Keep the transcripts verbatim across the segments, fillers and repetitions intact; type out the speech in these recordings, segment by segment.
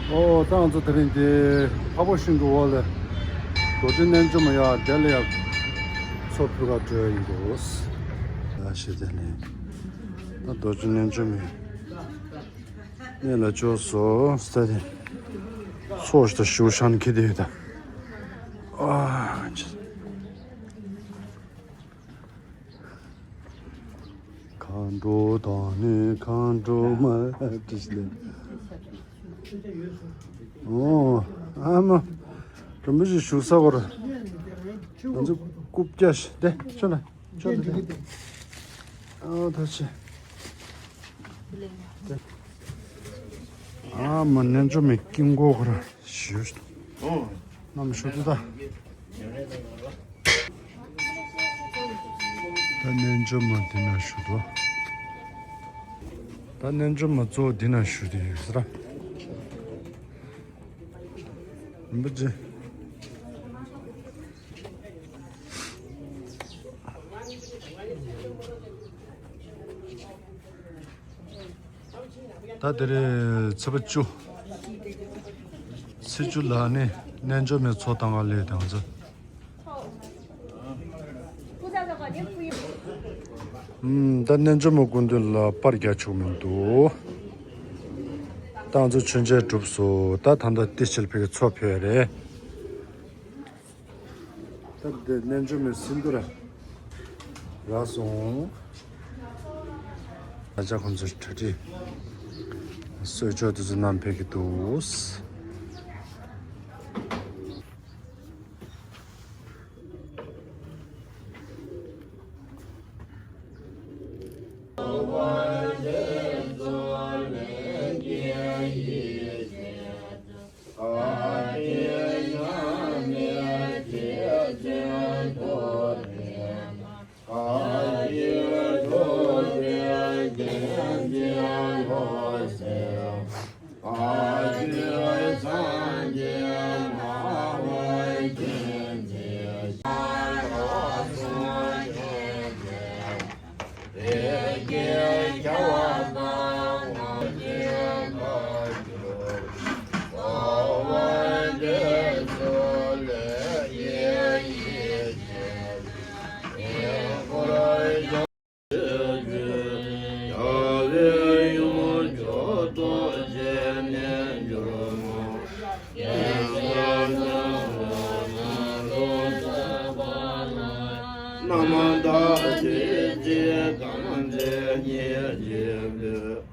ཨོ་ད་ང་ཚོ་དེ་རིང་དེ་འཕགས་པ་ཤིང་གི་འོག་ལ་རྡོ་རྗེ་རྣལ་འབྱོར་མ་ཡ་དེ་ལ་ཡ་མཚོ་ཕུ་ག་འགྲོ་ཡིན་འདུག་ཨ་ཤེས་དེ་ནས་ད་རྡོ་རྗེ་རྣལ་འབྱོར་མ་ཡ་གནས་ལ་ཅོག་སོ་ས་དེ་ཚོགས་ཤིག་ད་ཞུ་ཤང་ཁི་དེ་ཡོད་ད། ཨ་ཅི། མཁའ་འགྲོ་དང་ནི་མཁའ་འགྲོ་མ་བྲིས་ལེ། ཨོ་ཨ་མ། རིན་པོ་ཆེ་བཞུགས་ས་བར། ང་ཚོ་རྐུབ་བཀྱག་ཤི་དེ་ཆོ་ལ་ཆོ་ལ་དེ། ཨོ་ད་ཆེ། ཨ་མ་རྣལ་འབྱོར་མའི་དཀྱིལ་འཁོར་ག་ར་ཞུ། ནམ་ཞུ་དུ་ད། ད་རྣལ་འབྱོར་མ་འདི་ན་ཞུ་དོ། ད་རྣལ་འབྱོར་མ་གཙོ་བོ་འདི་ན་ཞུ་དེ་ཡོད་ཟེར། རིན་པོ་ཆེ། ད་དེ་རེད་ཚེས་པ་བཅུ། ཚེས་བཅུ་ལ་ནི་རྣལ་འབྱོར་མའི་ཚོགས་བཏང་ག་ལས་དང་ཚོ། ད་རྣལ་འབྱོར་མ་སྐུ་མདུན་ལ་པར་རྒྱག་ཆོག་མི་འདུག་ད་ང་ཚོ་མཆོད་མཇལ་གྲུབ་སོང་། ད་ད་ལྟ་ཏི་ཤལ་ཕེ་གི་མཚོ་ཕེ་རེད། ད་འདི་རྣལ་འབྱོར་མའི་སིནྡྷུ་ར་རག་སོང་། ཨ་ཅག་ཁོང་ཚོས་གྲ་སྒྲིག་གསོལ་ལྕོག་དེ་ཚོ་བསྣམས་ཕེབས་ཀྱི་འདུག་རྣམ་དག་ཅིག་ཅིག་དང་མཚན་ཉིད་ཅིག་འདུས།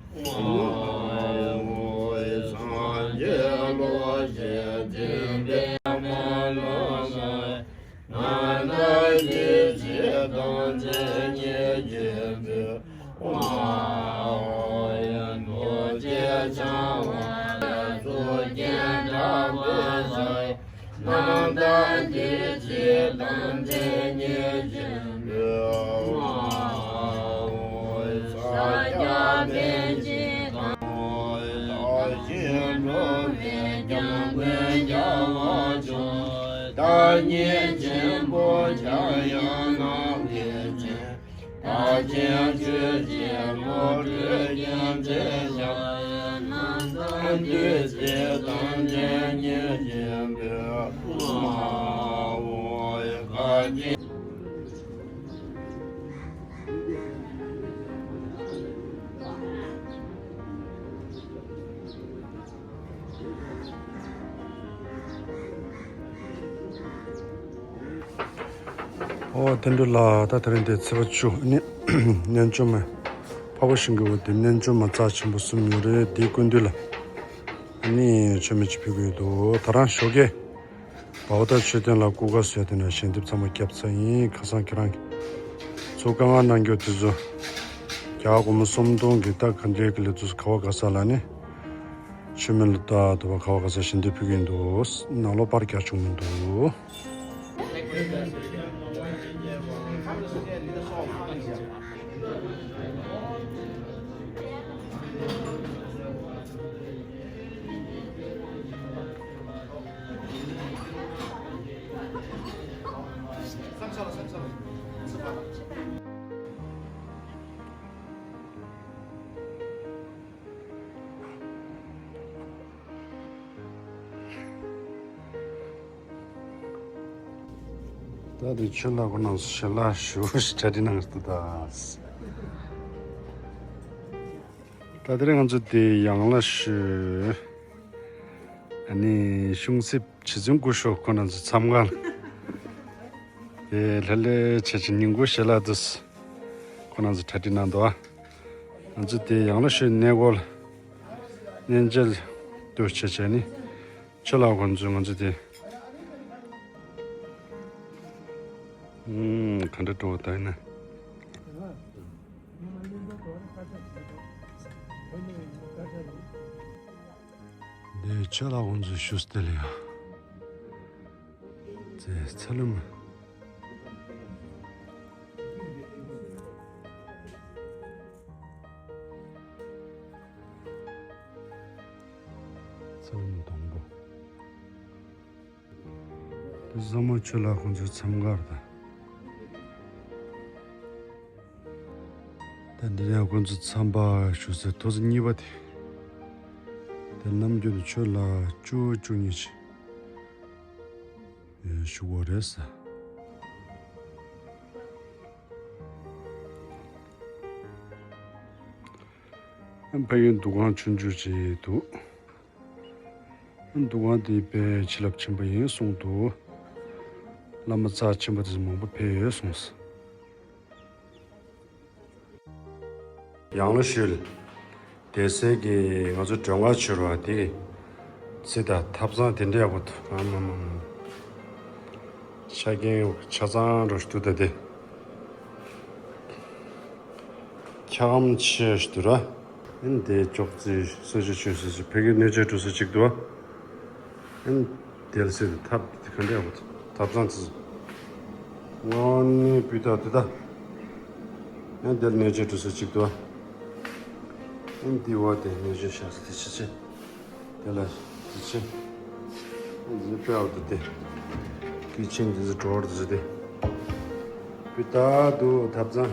སངས་རྒྱས་བློ་ཆེན་འཛིན་པའི་མ་ལ་ས། རྣམ་དག་ཅིག་ཅིག་དང་མཚན་ཉིད་ཅིག་འདུས། རྡོ་རྗེ་འཆང་དབང་གཙུག་རྒྱན་དྲངས་པའི་ཞབས། རྣམ་དག་ཅིག་ཅིག་དང་མཚན་ཉིད་ཅིག་འདུས། ས་སྐྱ་པཎ་ཆེན་དང་། བདག་གཞན་འགྲོ་བའི་སྐྱབས་མགོན་རྒྱལ་བ་མཆོག་བདག་ཉིད་ཆེན་པོ་འཆར་ཡང་སྣང་བའི་སྤྱན། བདག་ཆེན་ཆོས་ཀྱི་བློ་གྲོས་རྒྱལ་མཚན་ཞབས། རྣམ་དག་ཅིག་ཅིག་དང་མཚན་ཉིད་ཅིག་འདུས། མ་འོངས་བཀའ་དྲིན། ཨོ་དེ་འདྲ་ལ་ད་དེ་རིང་དེ་ཚེས་པ་བཅུ་ནི་རྣལ་འབྱོར་མ་འཕགས་པ་ཤིང་གི་འོག་དེ་རྣལ་འབྱོར་མ་རྩ་ཆེན་པོ་གསུམ་ཡོད་རེད། དེའི་སྐུ་མདུན་ལ་ཨ་ནི་མཆོད་མེ་ཅིག་ཕུལ་གི་ཡོད་དོ། ད་རང་ཞོགས་ཀས་བྷ་བ་ཏ་མཆོད་རྟེན་ལ་སྐུ་ཁ་གསོལ་དེ་ནས་ཞལ་འདེབས་ཚང་མ་བརྒྱབ་ཚར་ཡིན། ཁ་སང་ཁྱེད་རང་གིས་ཚུར་བཀའ་མངགས་གནང་རྒྱུ་དེ་ཚོ་རྒྱ་གར་སྒོར་མོ་སུམ་སྟོང་གི་ད་ག་འདྲའི་གི་ལས་ཚུར་ག་བ་ག་ས་ལ་ནི་མཆོད་མེ་ལ་ད་དུ་བ་ག་བ་ག་ས་ཞལ་འདེབས་ཕུལ་གི་ཡིན་འདུག་ནང་ལོགས་པར་རྒྱག་བྱུང་མི་འདུག་ད་དེ་ཆོས་ལགས་ཁོ་རང་ཚོ་ཞལ་ལག་ཞུ་གྲ་སྒྲིག་གནང་གི་འདུག་ད། ད་དེ་རིང་ང་ཚོ་དེ་ཡང་ལ་ཞུ། ཨ་ནི་གཞུང་གསེབ་རྗེ་བཙུན་སྐུ་ཞབས་ཁོ་རང་ཚོ་འཚམས་ཁང་ལ། དེ་ལྷ་ལས་ཆེ་ཆེ་ཉིན་གུང་ཞལ་ལག་འདུག་ཁོ་རང་ཚོ་གྲ་སྒྲིག་གནང་འདུག་ང་ཚོ་དེ་ཡང་ལ་ཞུ་གནས་སྐོར་ལ་གནས་མཇལ་དུ་བྱེད་བྱས་ནི། ཆོས་ལགས་ཁོང་ཚོས་ང་ཚོ་དེ། ཨུམ། ག་འདྲ་འགྲོ་བ་ད་ཡིན་ན། འདི་ཆོས་ལགས་ཁོང་ཚོས་ཞུ་སྟེ་ལ་ཡ། ཚེ་ཚ་ལུ་མ། ཚ་ལུ་མ་སྡོང་པོ། དེ་བཟང་མོ་ཆོས་ལགས་ཁོང་ཚོའི་མཚམས་སྒར་དང་། ད་འདི་ནས་ཁོང་ཚོ་མཚམས་པ་བཞུགས་སའི་ཐོག་ས་གཉིས་པ་དེ། དེ་ནམ་རྒྱུན་དུ་ཆོས་ལགས་བཅུ་བཅུ་གཉིས་ཅིག་བཞུགས་པ་རེད་ས། ཕ་ཡུལ་འདུ་ཁང་ཆུང་ཆུང་ཅིག་འདུག་འདུ་ཁང་འདི་དཔེ་བྱིན་རླབས་ཆེན་པོ་ཡིན་གསུངས་འདུག་བླ་མ་རྩ་ཆེན་པོ་དེ་ཚོ་མང་པོ་ཕེབས་ཡོད་གསུངས། ཡང་ལ་ཤུལ། དེ་སྲས་ཀྱིས་ང་ཚོ་མགྲོན་ཁང་བྱོན་རོགས་དེ་གི་ཚེ་དང་ཐབ་ཚང་དེ་འདྲ་ཡག་པོ་འདུག་ཨ་མ་མ་མ། ཆ་རྐྱེན་ཆ་ཚང་འགྲོ་ཞིག་འདུག་ད་དེ། འཁྱག་སྒམ་ཆེ་ཞིག་འདུག་ར། ཨན་དེ་ཅོག་ཙེ་གསོལ་ཇ་མཆོད་ས་ཅིག་ཕ་གིའི་སྣོད་ཆས་འགྲོ་ས་ཅིག་འདུག་ཨ། ཨན་དེ་ལ་སྲིད་དུ་ཐབ་དེ་ག་འདྲ་ཡག་པོ་འདུག་ཐབ་ཚང་ཙི། ངོ་ནི་སྤུས་དག་དེ་ད། ཨན་དེ་ལ་སྣོད་ཆས་འགྲོ་ས་ཅིག་འདུག་ཨ། ཨན་དེ་བ་དེ་སྣོད་ཆས་བཞག་ས་དེ་ཆེ་ཆེ། དེ་ལ་དེ་ཆེ། འདི་དཔེ་ཡག་འདུག་སྟེ། ཀི་ཆེན་འདི་ཚོ་ཌོར་འདི་ཚོ་སྟེ། སྤུས་དག་འདུག་ཐབ་ཚང་།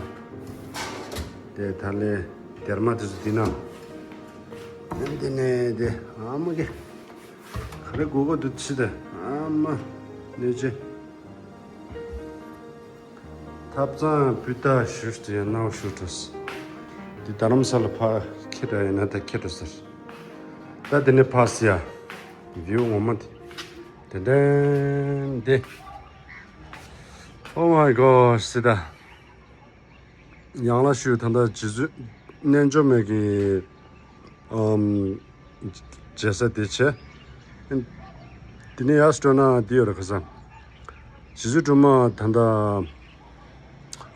དེ་ད་ལས་སྡེར་མ་འདི་ཚོ་འདི་ན། འདི་ནས་དེ་ཨ་མ་གི། ག་རེ་དགོས་གོ་འདུག་ཕྱི་དེ་ཨ་མ། སྣོད་ཆས། ཐབ་ཚང་སྤུས་དག་ཞུ་སྟེ་ཡང་སྣང་ཞུ་འགྲོ། འདི་རྡ་རམ་ས་ལ་ཕ་ཁྱེད་འདྲ་ཡིན་ན་ད་ཁྱེད་འགྲོ་ཟེར། ད་འདི་ནས་ཕ་སི་ཡ། བིའུ་ངོ་མ་འདི། དེ་འདྲ་འདི། Oh my gosh སི་ད། ཡང་ལ་ཞུ་ད་ལྟ་རྗེ་བཙུན་རྣལ་འབྱོར་མའི་གི་ཨམ། མཇལ་ས་དེ་བྱས། དེ་ནས་ཡར་སྤྲོ་ན་འདི་ཡོད་རེད་ཁ་སང་། རྗེ་བཙུན་སྒྲོལ་མ་ད་ལྟ་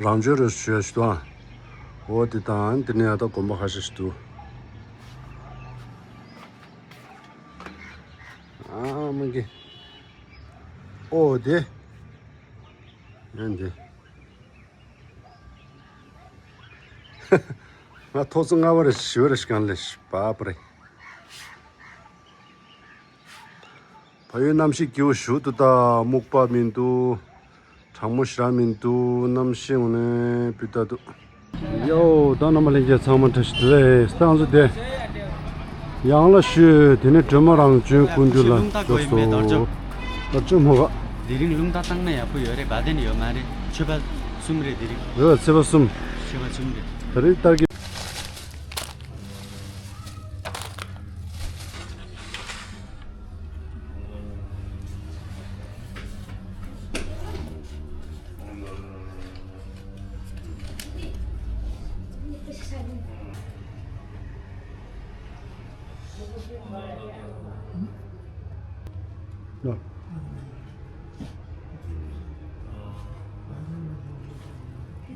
རང་བྱོན་རེ་ཞུ་ཡ་ཞིག་འདུག་ཨ། འོ་དེ་དང་དེ་ནས་ཡར་ད་དགོན་པ་ཁ་ཤས་ཤིག་འདུག་ཨ་མ་གི། ཨོ་དེ། ཡང་དེ། ང་ཐོག་ཚོ་ལྔ་བ་རེ་ཞི་བ་རེ་ཞིག་གང་ལས་ཞི་པ་པ་རེ། ཕ་ཡུལ་གནམ་གཤིས་སྐྱིད་པོ་ཞུ་འདུག་ད་སྨུག་པ་མི་འདུག་གྲང་མོ་ཞེ་དྲག་མི་འདུག་གནམ་གཤིས་ངོ་ནས་སྤུས་དག་འདུག་ཡོ་ད་རྣམ་པ་ལྷན་རྒྱས་ཚང་མ་བཀྲ་ཤིས་བདེ་ལེགས་ད་ང་ཚོ་དེ། ཡང་ལ་ཞུ་དེ་ནས་སྒྲོལ་མ་རང་བྱོན་སྐུ་མདུན་ལ་རླུང་རྟ་དགོས་ཡིན་པས་རྡོར་ལྕོག་ད་ཅོ་མོ་ག་དེ་རིང་རླུང་རྟ་བཏང་ན་ཡག་པོ་ཡོད་རེད་བ། དེ་ནི་ཡོད་མ་རེད། ཆོས་པ་གསུམ་རེད་དེ་རིང་། རེད་བ་ཚེས་པ་གསུམ། ཆོས་པ་གསུམ་རེད། ད་རེས་ལྟར་གྱི།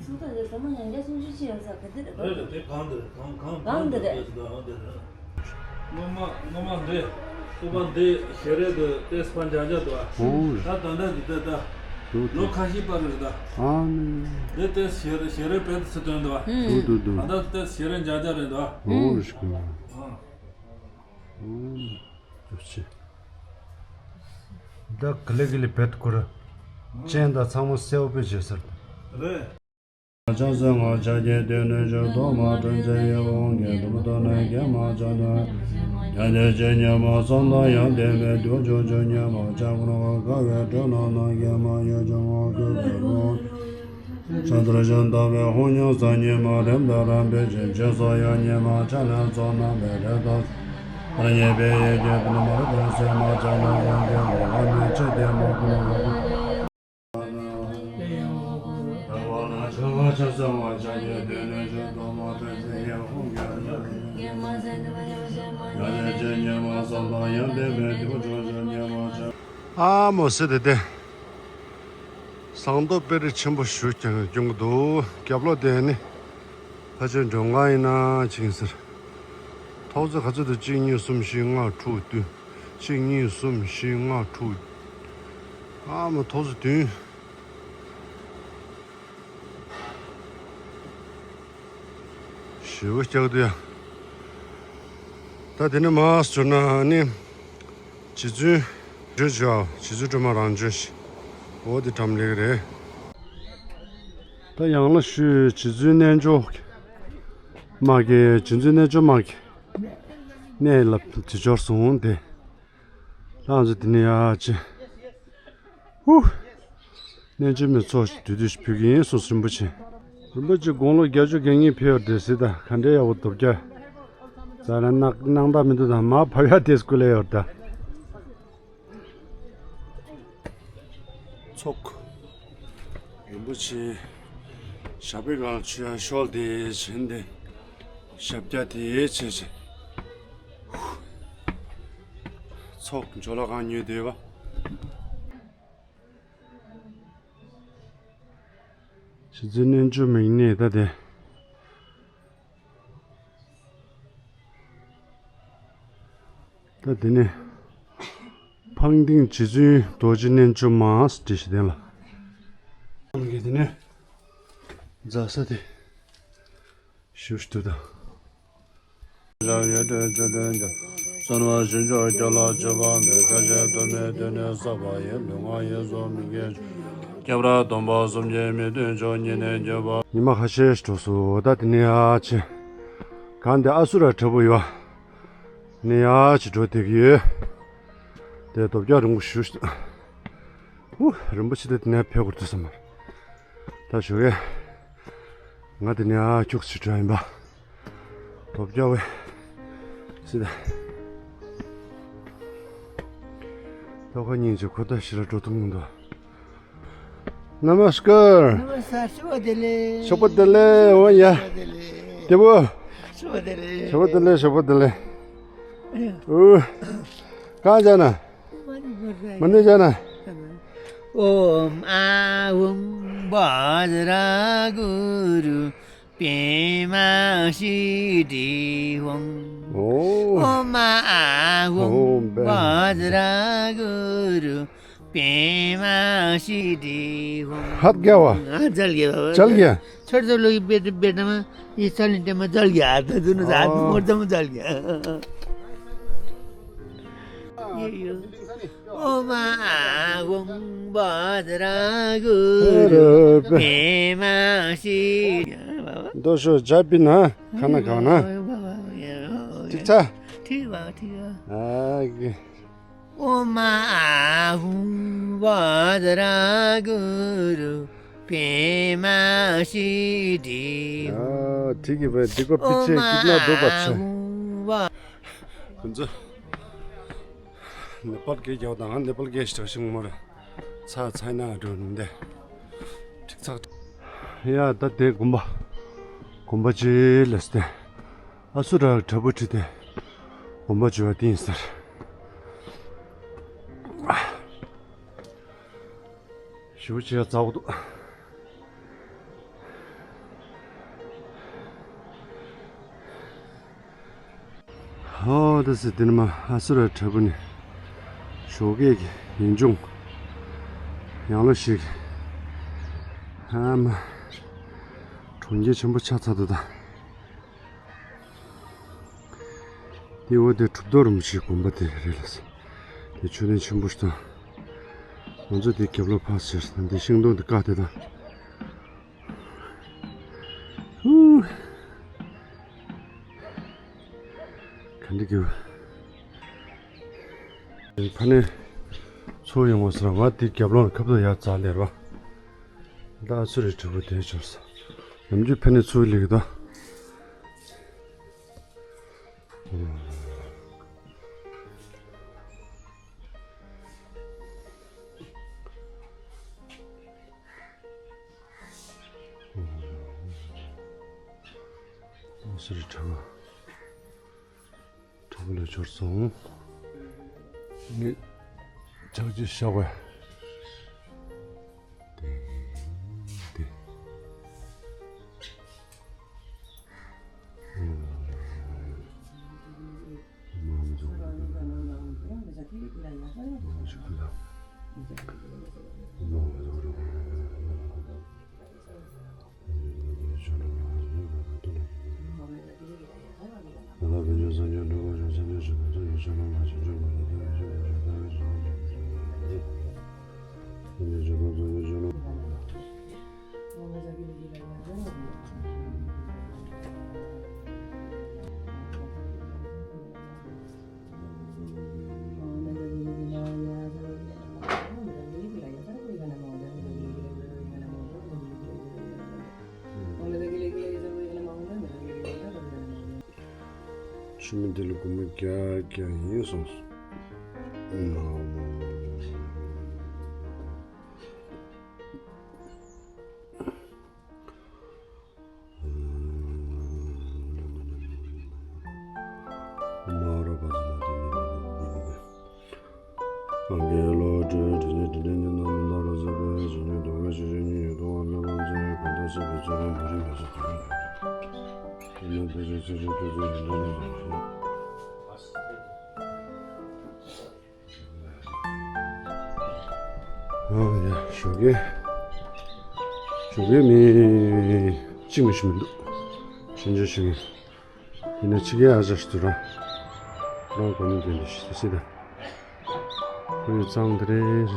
ཚོགས་ཐོག་དེ་སྒྲོལ་མ་ཡང་བསྐྱར་སུམ་ཅུ་ཅི་ཡོད་ས་ག་དེ་རེད་པ། རེད་རེད་དེ་གང་དེ་རེད་གང་གང་གང་དེ་རེད། དེ་རེད་ཨང་དེ་རེད། སྔོན་མ་སྔོན་མ་འདི་སྐུ་པར་འདི་ཞལ་རས་དུ་ཏེས་པ་འཇག་འཇག་འདུག་ཨ། ཨོ། ད་ད་ལྟ་འདི་ལྟ་ད་ལོ་ཁ་ཤས་པ་རེད་ད། ཨ་ནི། འདི་ཏེས་ཞལ་རས་ཞལ་རས་བེད་སི་དོན་འདུག་ཨ། འདུག་འདུག་འདུག་ད་ལྟ་ཏེས་ཞལ་རས་འཇག་འཇག་རེད་འདུག་ཨ། ཨོ་རེད་ཤག་ཨ། ཨོ། ཡོད་ཆེ། ད་ག་ལེ་ག་ལེ་བེད་ཁོ་ར། ཅན་ད་ཚང་མ་སེའུ་པེ་བྱེད་ཟེར་ད། རེད། ཕྱག་འཚལ་ལོ། ཕྱག་རྒྱའི་སྡེ་སྣོད་བཅུ་ཐོག་མར་ཕྲེང་རྩལ་གྱི་དབང་གིས་གྲུབ་པ་ཐོབ་ནས་བསྐལ་མང་ཕྱག་ན་ཡང་དེ་ཕྱིར་ཉོན་མོངས་བསམ་དང་ཡང་ལྡན་པའི་འདུལ་བ་ཕྱོགས་བཅུར་ཉོན་མོངས་ཆགས་པ་ཀུན་དགའ་བའི་སྒྲོན་ལ་ནམ་མཁའི་མ་ཡུལ་ཕྱོགས་ཀུན་ཏུ་རོལ། ཕྱག་འཚལ་ཞིང་བདག་པོའི་དབང་ཉམས་སུ་ཉི་མ་རེ་བདག་རང་འབད་ཅིང་བྱོན་སོང་ཡང་ཉི་མ་ཆ་ལན་ཚོགས་རྣམ་པའི་རེ་དོགས་པར་ཉེས་པའི་ཡིད་ཀྱིས་དུས་མར་ཕན་སེམས་མ་ཆགས་ལན་ཚོགས་འདི་མོ་ལ་ནི་ཕྱི་དེ་མ་ཁུ་ལ། ཨ་མོ་སི་དེ་དེ། ཟངས་མདོག་དཔེ་རིས་ཆེན་པོ་ཞིག་ཀྱང་སྐྱོང་གི་འདུག་རྒྱབ་ལོགས་དེ་ནི་ཕ་ཆེན་མགྲོན་ཁང་ཡིན་ན་ཅིག་ཡིན་ཟེར། ཐོག་ཚད་ག་ཚོད་འདུག་གཅིག་གཉིས་གསུམ་བཞི་ལྔ་དྲུག་བདུན། གཅིག་གཉིས་གསུམ་བཞི་ལྔ་དྲུག་ཨ་མ་ཐོག་ཚད་བདུན། ཞེ་པོ་སྐྱག་དུ་ཡ། ད་དེ་ནས་མར་འགྲོ་ན་ནི། རྗེ་བཙུན། རྗེ་བཙུན་རྗེ་བཙུན་སྒྲོལ་མ་རང་བྱོན་ཞིག་འོ་དེ་འགྲམ་སླེབས་ཀྱི་རེད། ད་ཡང་ལ་ཞུས་རྗེ་བཙུན་རྣལ་འབྱོར་མ་གི་རྗེ་བཙུན་རྣལ་འབྱོར་མ་གི་གནས་ལ་དེ་འབྱོར་སོང་སྟེ། ད་ང་ཚོ་འདི་ནས་ཡར་ཕྱིན། ཧུ། རྣལ་འབྱོར་མའི་ཚོགས་ཤིག་དུས་དུས་ཤིག་ཕུལ་གྱི་ཡིན་གསུངས་སོ་རིན་པོ་ཆེ། རིན་པོ་ཆེ་དགུང་ལོ་བརྒྱད་ཅུ་གྱ་གཉིས་ཕེབས་ཡོད་རེད་ཟེར། ད་ག་འདྲའི་ཡག་པོ་འདུག་ཀྱ། ཛ་ལན་སྣང་སྣང་དག་མི་འདུག་ད་མར་བབས་ཡག་དེ་སྐུ་ལས་ཡོད་ད། ཚོགས། རིན་པོ་ཆེ། ཞབས་པའི་སྒང་ལ་ཆུ་ཡར་ཤོག་དེ་བྱིན་ཏེ། ཞབས་བཀྱག་དེ་བྱས་བྱས། ཚོགས་ཇོ་ལ་གང་ཉོས་བསྡད་པ། རྗེ་བཙུན་རྣལ་འབྱོར་མའི་གནས་ད་དེ། ད་དེ་ནས། འཕང་ལྡིང་རྗེ་བཙུན་རྡོ་རྗེ་རྣལ་འབྱོར་མ་བྲིས་ཤིང་ལྡན་ལ། འཕང་གི་དེ་ནས། རྫ་ས་དེ། ཞུ་ཞུ་དུ་དང་། ཉི་མ་ཁ་ཤས་འགྲོ་སོང་། ད་དེ་ནས་ཡར་ཕྱིན། གང་དེ་ཨ་སུ་ར་དྲ་འབུ་ཡོད། ནས་ཡར་ཕྱིན་འགྲོ་བསྡད་ཀྱི་ཡོད། དེ་རྡོ་བཀྱག་རིང་པོ་ཞུ་ཞིག་ཨུ། རིན་པོ་ཆེ་དེ་དེ་ནས་ཕེབས་དགོས་འདུག་བསམ་པར། ད་ཞོགས་ཀས། ང་དེ་ནས་ཨ་ཁྱུག་ཅིག་འགྲོ་ཡིན་པ། རྡོ་བཀྱག་བས། སི་ད། ད་ཁོ་གཉིས་ཀྱི་ཁོ་ད་ཤི་ར་འགྲོ་ཐུབ་མི་འདུག་ནམ་སྐར། ནམ་སྐར་ཞོགས་པ་བདེ་ལེགས། ཞོགས་པ་བདེ་ལེགས། འོ་ཡ། ཞོགས་པ་བདེ་ལེགས། བདེ་པོ། ཞོགས་པ་བདེ་ལེགས། ཞོགས་པ་བདེ་ལེགས། ཞོགས་པ་བདེ་ལེགས། ཨུ། གང་བྱས་ན། མ་ཎི་བྱས་ན། ཨོཾ་ཨཱཿཧཱུྃ་བཛྲ་གུ་རུ་པདྨ་ཞི་ཁྲོ་ཧཱུྃ། ཨོ། ཨོཾ་ཨཱཿཧཱུྃ་ཨོཾ་བཛྲ་གུ་རུ་པདྨ་ཞི་ཁྲོ་ཧཱུྃ། ཧད་རྒྱ་བ། ཨ་ཛལ་རྒྱ་བ། ཛལ་རྒྱ། ཆར་ཚོ་ལོ་ཡི་བེད་བེད་ན་མ་ཡི་ཚ་ལི་ཏེ་མ་ཛལ་རྒྱ། ད་དུ་ནི་ད་ཨོ། མོར་ཙམ་ཛལ་རྒྱ། ཨོཾ་ཨཱཿཧཱུྃ་བཛྲ་གུ་རུ་པདྨ་ཞི། མདོ་ཤོ་ཇ་པི་ན་ཁ་ན་གང་ན། ཐིག་ཚ། ཐིག་བ་ཐིག་བ། ཨ་གི། ཨོཾ་ཨཱཿཧཱུྃ་བཛྲ་གུ་རུ་པདྨ་ཞི་ཁྲོ། ཨ་ཐིག་གི་བས་འདི་ཀོ་པི་ཆེ་ཀིག་ན་དོ་པ་ཆེ། ཁོང་ཚོ། ནེ་པཱལ་སྐད་རྒྱག་དང་ནེ་པཱལ་སྐད་ཞིག་ཞིག་མོ་ར། ཚ་ཚ་ན་འགྲོ་ནི་འདི། ཁྲིག་ཚག་ཡ་ད་དེ་དགོན་པ། དགོན་པ་ཅི་ལས་ཏེ། ཨ་སུ་ར་དྲ་འབུ་ཁྲིད་དེ། དགོན་པ་ཅི་བ་ཏིང་ཟེར། ཞུ་ཅི་ཡ་ཚ་བོ་འདུག་ཧོ་ད་སི་དེ་ནི་མ་ཨ་སུ་ར་དྲ་འབུ་ནི། ཞོགས་ཀས་ཀྱི་ཡིན་ཅུང་། ཡང་ལོ་ཞིག་ཨ་མ། གྲོང་ཁྱེར་ཆེན་པོ་ཆགས་ཚར་འདུག་ད། དེ་འོ་དེ་གྲུབ་ཐོབ་རིན་པོ་ཆེའི་དགོན་པ་དེ་རེད་ལ། དེ་མཆོད་རྟེན་ཆེན་པོ་ཞིག་དང་། ང་ཚོ་དེ་རྒྱབ་ལོགས་ཕར་ཟེར་ན་དེ་ཤིང་སྡོང་དེ་བཀག་དེ་དང་། འདི་གི་ཕ་ནས་ཚུར་ཡོང་བ་ཟེར་བ་དེ་རྒྱབ་ལོང་ཁབ་ཏུ་ཡར་འཛེགས་ལེར་བ། ད་ཚུར་རེ་གྲི་བོ་དེ་ཆོར་སོང་། ནམ་རྒྱུན་ཕ་ནས་ཚུར་ལེགས་དོ། ཨོ་སི་རི་ཁྲ་བོ། ཁྲ་བོ་ལ་འབྱོར་སོང་། ངས་ཕྱག་རྗེས་བཞག་པ། དེ་དེ། ཆུ་མིག་འདི་ལ་སྒོར་མོ་བརྒྱ་བརྒྱ་ཡིན་གསུངས་སོང་། ཨ་ཡ། ཞོགས་ཀས། ཞོགས་ཀས་མི་གཅིག་མི་ཤི་མི་འདུག་ཆུང་ཆུང་ཞིག་ཡིན་ན་ཕྱི་རྒྱལ་ཨ་ཅག་ཞིག་ཏུ་ར། རང་གོ་མི་འདི་འདྲ་ཞིག་ཏུ་སྲིད་དེ། ཁོའི་གཙང་དེ་རེད།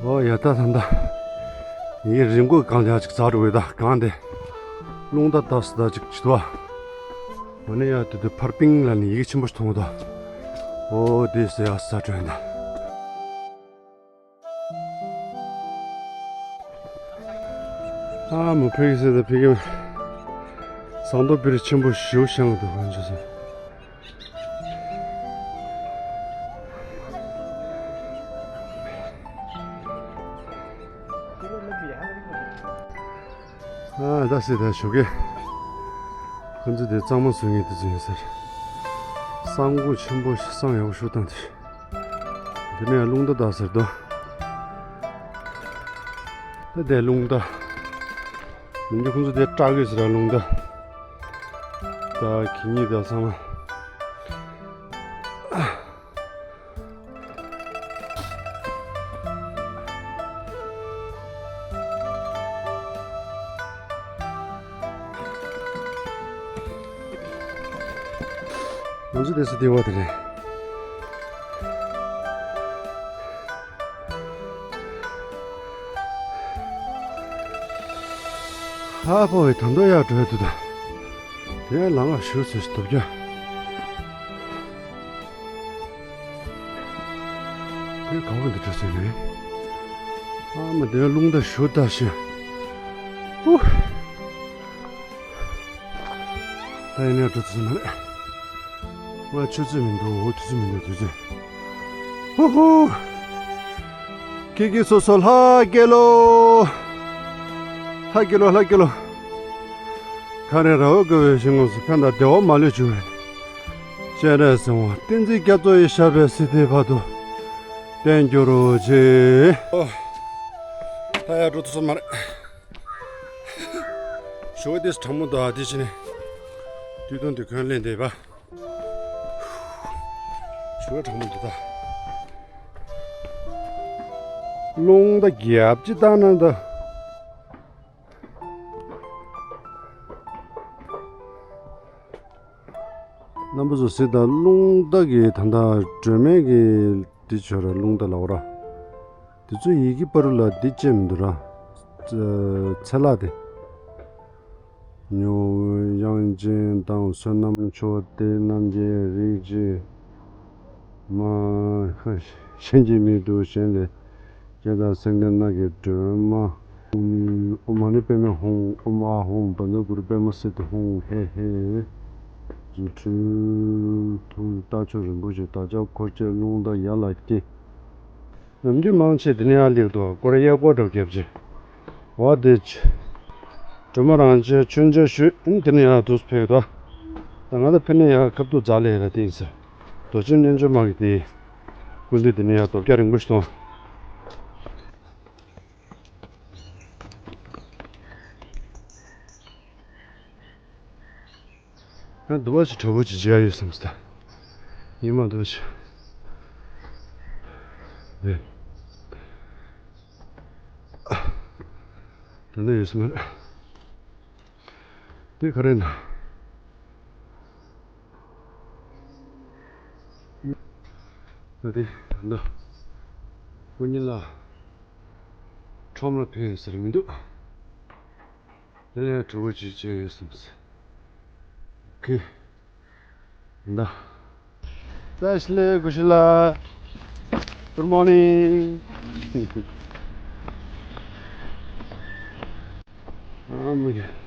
ཨོ་ཡ། ད་ད་ད། ཡིན་རིན་གོང་གང་ལ་ཅིག་ཙག་རུ་བས་ད་གང་དེ། རླུང་རྟ་ད་སི་ད་ཅིག་ཅི་ཏོ། ཨ་ནི་ཡ་དེ་དུ་ཕར་པིང་ལ་ནི་ཡི་གེ་ཆེན་པོ་ཞིག་མཐོང་ད། ཨོ་དེ་སི་ཡ་ས་དྲོན་ད། ཨ་མོ་ཕེག་སི་ད་ཕེག་གི། ཟངས་མདོག་པིར་ཆེན་པོ་ཞིའུ་ཤང་དུ་ཧོན་ཅི་སི། ཨ་ད་སི་ད་ཞོགས་ཀས། ཁོ་ཚོ་དེ་གཙང་མ་བཟོ་མཁན་དེ་ཚོ་ཡིན་ཟེར། གསང་སྒོ་ཆེན་པོ་ཞིག་གསང་ཡག་པོ་ཞིག་བཏང་དེ། འདི་ནས་རླུང་རྟ་ད་ཟེར་དོ། ད་དེ་རླུང་རྟ། མི་འདི་ཁོ་ཚོ་དེ་སྐྲག་གི་ཟེར་ར་རླུང་རྟ། ད་གི་ཉི་ད་ཚང་མ། ང་ཚོ་དེ་སུ་བདེ་བ་དེ་རེད། ཧ་ཕོ་བའི་དོན་དུ་ཡར་འགྲོ་ཡ་དུ་ད། དེ་ལ་ང་ཞུ་ཚོད་ཞིག་ཐོབ་རྒྱུ། དེ་ག་བ་འདི་འགྲོ་ཚོད་རེད། ཨ་མ་དེ་རླུང་རྟ་ཞུ་ད་ཞུ། ཧུ། ད་ཡིན་ན་འགྲོ་ཚོད་མ་རེད། ང་ཆུ་ཚོད་མི་འདུག་འོ་དུས་ཚོད་མི་འདུག་དུས་ཚོད། ཧུ་ཧུ། ཁྱེད་ཀྱིས་སོ་སོ་ལྷ་སྐྱེ་ལོ། ལྷ་སྐྱེ་ལོ་ལྷ་སྐྱེ་ལོ། ཁ་རེ་ར་བ་དགའ་བའི་ཞིང་ངོ་སུ་ཕན་དང་བདེ་བ་མ་ལུས་བྱུང་བའི། སྤྱན་རས་གཟིགས་དབང་བསྟན་འཛིན་རྒྱ་མཚོ་ཡི་ཞབས་པད་སྲིད་མཐའི་བར་དུ་བརྟན་གྱུར་ཅིག་ཨོ། ད་ཡར་འགྲོ་ཐུབ་ས་མ་རེད། ཞོགས་དེས་གྲང་མོ་འདུག་དེ་ཕྱི་ནས་དུས་ཐུང་དེ་གོན་ལེན་བསྡད་པ། ཞོགས་གྲང་མོ་འདུག་ད། རླུང་ད་རྒྱབ་ཅི་བཏང་ན་ད། རྣམ་པ་ཚོ་གཟིགས་དང་། རླུང་རྟ་གི་ད་ལྟ་སྒྲོན་མེ་གི་འདི་བྱོས་ར། རླུང་རྟ་ལ་འོ་ར། དེ་ཚོ་ཡི་གེ་པ་རུ་ལ་འདི་བཅད་མི་འདུག་ར། ཚེ་ལྷ་དེ། མྱོང་བའི་དབྱངས་ཅན་དང་བསོད་ནམས་མཆོག་སྟེ། རྣམ་རྒྱལ་རིགས་ཀྱི་མ། གཞན་གྱིས་མི་ཐུབ་གཞན་ལས་སྐྱེས་དང་སེང་གེ་ནགས་ཀྱི་སྒྲོན་མ། ཨོཾ་མ་ཎི་པདྨེ་ཧཱུྃ། ཨོཾ་ཨཱཿཧཱུྃ་བཛྲ་གུ་རུ་པདྨ་སིདྡྷི་ཧཱུྃ། ཧེ་ཧེ། རྫུ་འཕྲུལ་ཐུགས་རྟ་མཆོག་རིན་པོ་ཆེ། བདག་ཅག་འཁོར་བཅས་རླུང་རྟ་ཡར་ལ་བསྐྱེད། ནམ་རྒྱུན་མང་ཆེ་དེ་ནས་ཡར་སླེབས་འདུག་སྐོར་གཡས་སྐོར་འགྲོ་རྒྱབ་ཅིག་འོ་དེ་ཆ། སྒྲོལ་མ་རང་བྱས་མཆོད་མཇལ་ཞུས། ཨིན་དེ་ནས་ཡར་འདུག་ཕེབས་འདུག་ད་ང་ད་ཕེབས་ནས་ཡར་ཁ་ཐུག་རྫ་ལ་ཡར་ལ་དེ་ཡིན་ཟེར། རྡོ་རྗེ་རྣལ་འབྱོར་མ་གི་དེ། སྐུ་མདུན་དེ་ནས་ཡར་རྡོ་བརྒྱ་རིང་པོ་ཞིག་མཐོང་། ང་འདུག་བ་ཞིག་གྲོགས་པོ་ཅིག་མཇལ་ཡོད་བསམ་སྟེ། ཉི་མ་འདུག་ཞིག་ཨེ། ད་ནི་ཡོད་སྲིད་མ་རེད། འདི་ག་རེ་ན། ད་དེ་ད་ལྟ་སྐུ་ཉིད་ལ་ཁྲོམ་ལ་ཕེབས་ཟེར་མི་འདུག་དེ་ནས་གྲོགས་པོ་ཅིག་བྱས་ཡོད་བསམ་སྲིད། ཁོས་ད། བཀྲ་ཤིས་བདེ་ལེགས། Good morning. ཨ་མ་གི།